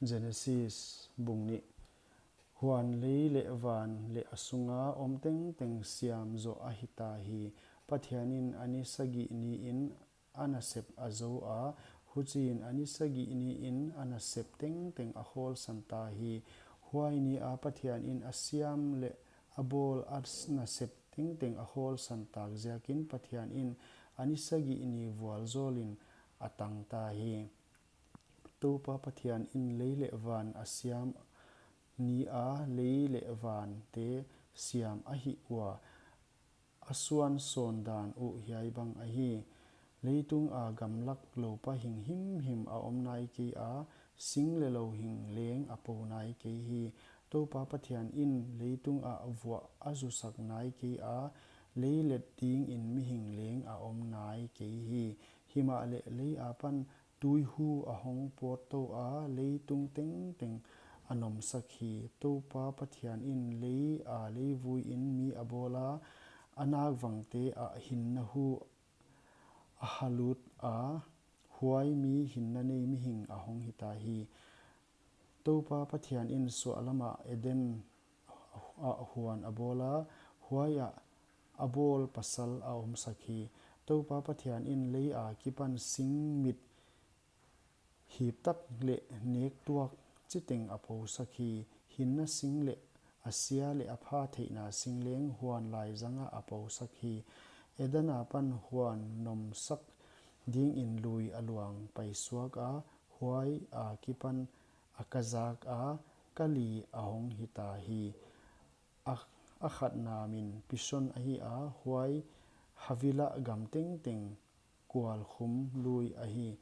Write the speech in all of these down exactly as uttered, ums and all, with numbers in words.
Genesis bung nih. Huan lei leh van leh a sunga om tengteng siam zoh a hita hi. Pathianin a ni sagih niin a nasep a zou a, huchiin a ni sagih niin a nasep tengteng a khawlsan ta hi. Huai ni a Pathianin a siam leh a bawl a nasep tengteng a khawlsan tak ziakin Pathianin a ni sagih ni vualzawlin a tang ta hi. Toupa Pathianin lei leh van a siam ni a lei leh vante siam a hih ua, a suan sawn dan uh hiai bang ahi. Leitung a gamlak loupa hing himhim a om nai kei a, sing leh louhing leng a po nai kei hi. Toupa Pathianin leitung ah vuah a zusak nai kei a, lei let dingin mihing leng a om nai kei hi. Himahleh lei apan tuihu a hong pawt tou a, leitung tengteng a nomsak hi. Toupa Pathianin lei a leivuiin mi a bawl a, a nakvangte ah hinna hu a halut a, huai mi hinna nei mihing a hong hita hi. Toupa Pathianin suahlamah Eden ah huan a bawl a, huaiah a bawl pasal a omsak hi. Toupa Pathianin lei a kipan sing mit hiptak leh nektuak chiteng a posak hi. Hinna sing leh a sia leh a pha theihna sing leng huan laizangah a posak hi. Eden apan huan nomsak dingin lui a luang paisuak a, huai a kipan a kazak a, kali a hong hita hi. A, a khatna min Pishon ahi a, huai Havilah gam tengteng kualkhum lui ahi,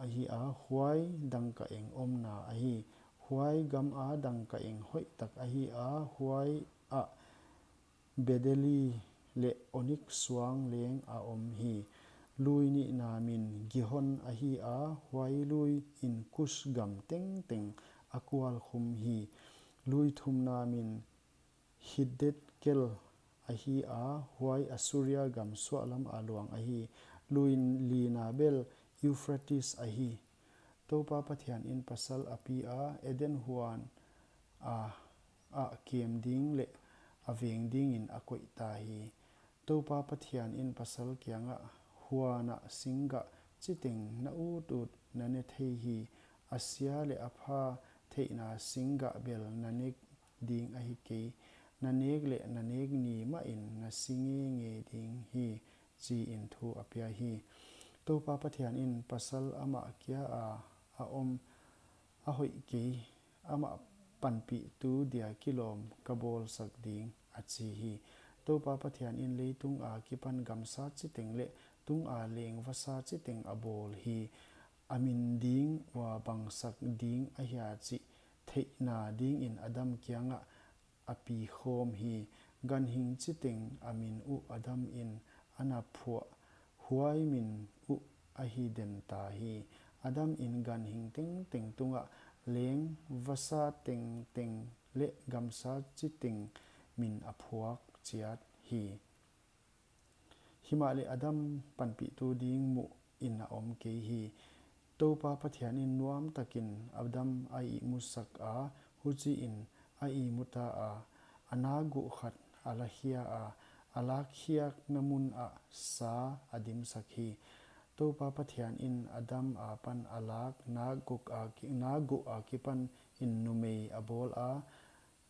ahi a, huai dangkaeng omna ahi. Huai gam a dangkaeng hoihtak ahi a, huai ah bedeli leh onik suang leng a om hi. Lui nihna min Gihon ahi a, huai lui in Kus gam tengteng a kualkhum hi. Lui thumna min Hiddekel ahi a, huai Assuria gam suahlam a luang ahi. Lui lina bel Euphrates ahi. Toupa Pathianin pasal a pi a, Eden huan a, a kem ding leh a veng dingin a koih ta hi. Toupa Pathianin pasal kiangah, huan ah singgah chiteng na utut na ne thei hi. A sia leh a pha theihna singgah bel na nek ding ahi kei. Na nek leh na nek ni mahin na si ngeingai ding hi, chiin thu a pia hi. Toupa Pathianin pasal amah kia a, a om a hoih kei, amah panpihtu dia kilawm ka bawlsak ding, a chi hi. Toupa Pathianin leitung a kipan gamsa chiteng leh tung a leng vasa chiteng a bawl hi. A min ding ua bangsak ding ahia chih theihna dingin Adam kiangah a pi khawm hi. Ganhing chiteng a min uh Adam in a na phuah, huai min uh ahi den ta hi. Adam in ganhing tengteng tungah leng vasa tengteng leh gamsa chiteng min a phuak chiat hi. Himahleh Adam panpihtu ding muh in a om kei hi. Toupa Pathianin nuamtakin Adam a ihmusak a, huchiin a ihmu ta a, a nakguh khat a lakhia a, a lakkhiakna mun ah sa a dimsak hi. Toupa Pathianin Adam apan a lak nakguh a ki-, nakguh a kipan in numei a bawl a,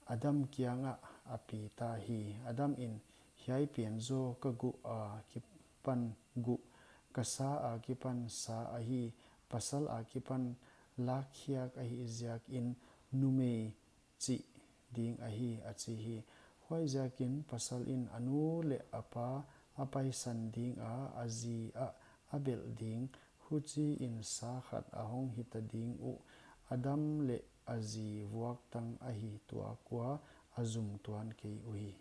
Adam kiangah a pi ta hi. Adam in, hiai pen zaw ka guh a kipan guh, ka sa a kipan sa ahi, pasal a kipan lakkhiak ahih ziakin numei chih ding ahi, a chi hi. Huaiziakin pasal in a nu leh a pa a paisan ding a, a zi ah a belh ding, huchiin sa khat a hong hita ding uh. Adam leh a zi vuaktang ahi tuak ua, a zum tuan kei uhi.